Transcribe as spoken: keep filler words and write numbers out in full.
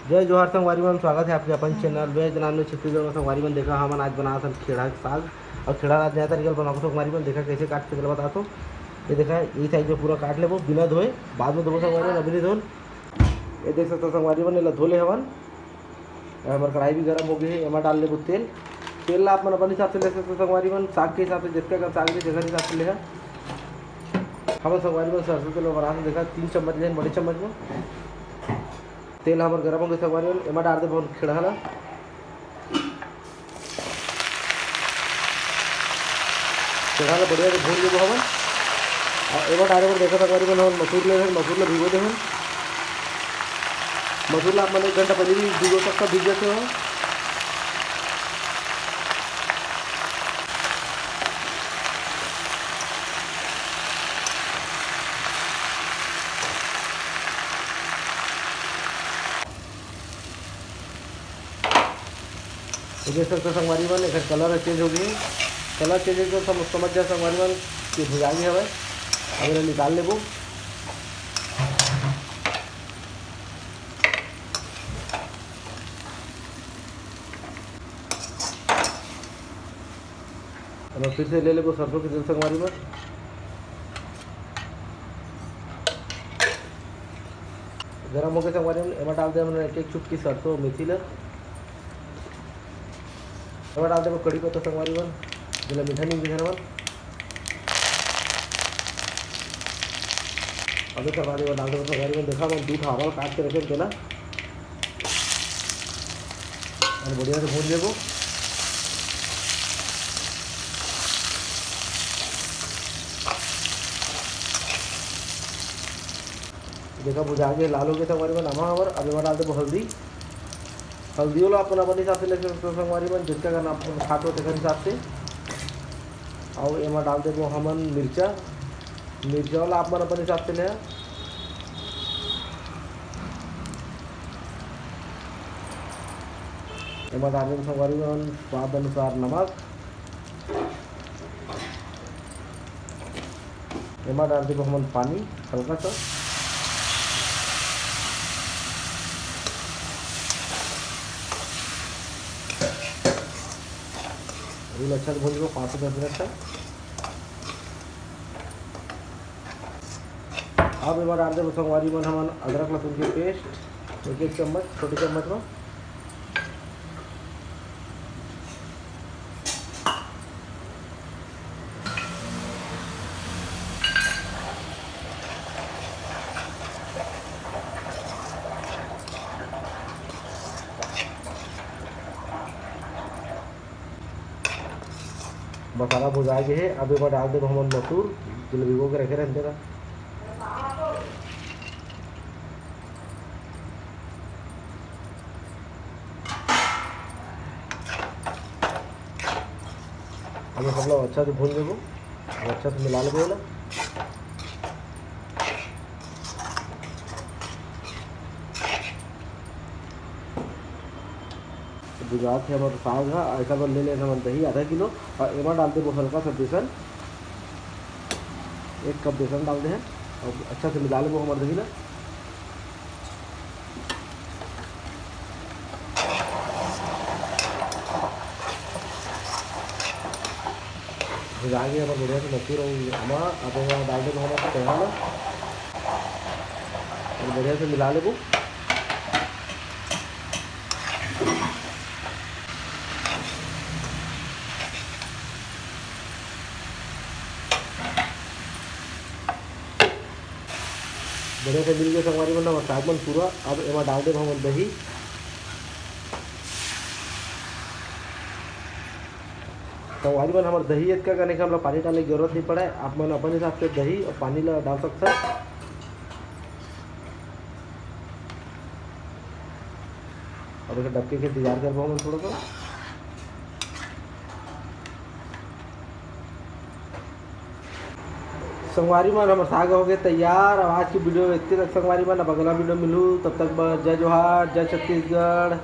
जय जोहार संगवारी मन, स्वागत है आपके अपन channel veg non veg Chhattisgarh में। संगवारी मन, देखा, हमन आज बनात हन खेड़ा के साग, और खेड़ा ला नया तरीका ले बनाबो संगवारी मन। देखा कैसे काट के तेला बताथों। ये देखा, ये साइज में पूरा काट लेबो बिना धोए, बाद में धोबो संगवारी मन, अभी नहीं धोन। ये देख सकथो संगवारी मन, एला धो ले हवन। अब हमर कढ़ाई भी गरम हो गई है, एमा डाल लेबो तेल। तेल ला आप मन अपन हिसाब से ले सकथो संगवारी मन, साग के हिसाब से, जितका कन साग रही, तेकर हिसाब से ले। हमन संगवारी मन सरसों तेल बनाथन, देखा, तीन चम्मच लेन, बड़े चम्मच में। तेल हमर गरम हो गए संगवारी मन, एमा डाल देबो खेड़ा ला। खेड़ा ला बढ़िया से भून लेबो हमन। और एमा डाले बर देखा संगवारी मन, हमन मसूर ले हन, मसूर ला भिगो दे हन। मसूर ला आप मन एक घंटा पहले भी भिगो सकता, भीग जाते हो। ये देख सकते हो संगवारी मन, एकर कलर चेंज हो गई। कलर चेंज हो गई तो सम-, समझ जा संगवारी मन कि भुजा गई हवय। अब एला निकाल लेबो। अब फिर से ले लेबो सरसों के तेल संगवारी मन। गरम होके संगवारी मन, एमा डाल दे हमन एक एक चुटकी सरसों मेथी ला। एमा डाल देबो कड़ी पत्ता संगवारी मन, जेला मीठा नहीं मीठा मन। अब एकर बाद एमा डाल देबो संगवारी मन, देखा मन दू ठो आंवला काट के रखे तेला। और बढ़िया से भून लेबो। देखा भुजा के लाल हो गया था हमारे में नमक हमार। अब एमा डाल देबो हल्दी। हल्दियों ला अपन अपन हिसाब से ले सकते हो संगवारी मन, जितका करना अपन खात हो तेकर हिसाब से। और एमा डाल देबो हमन मिर्चा। मिर्चा ला अपन अपन हिसाब से ले। एमा डाल देबो संगवारी मन स्वाद अनुसार नमक। एमा डाल देबो हमन पानी हल्का सा। अभी अच्छा से भून लेबो पाँच से दस मिनट तक। अब एमा डाल देबो संगवारी मन हमन अदरक लहसुन के पेस्ट एक एक चम्मच, छोटे चम्मच में। मसाला भुजा गे हे। अब एमा डाल देबो हमन मसूर, जेला भिगो के रखे रहन तेला। अब ये सब ला अच्छा से भून लेबो, अब अच्छा से मिला लेबो एला। तो भुजात हे हमर साग ह। एकर बर ले लेन हमन दही आधा किलो, और एमा डाल देबो हल्का सा बेसन, एक कप बेसन डाल दे हन, और अच्छा से मिला लेबो हमर दही ला। भुजा गे हमर बढ़िया से मसूर अउ आमा। अब एमा डाल देबो हमर पोहा ला, और बढ़िया से मिला लेबो। बढ़िया से मिल गए संगवारी मन, हमर साग मन पूरा। अब एमा डाल देबो हमन दही। संगवारी मन, हमर दही एतका कने के हमला पानी डाले के जरूरत नहीं पड़े। आप मन अपन हिसाब से दही और पानी ला डाल सकथव। अब एकर डबके के इंतजार करबो हमन थोड़ा सा। संगवारी मन, हमर साग हो गए तैयार। अब आज की वीडियो में इतने तक संगवारी मन, अब अगला वीडियो मिलू, तब तक बर जय जोहार, जय छत्तीसगढ़।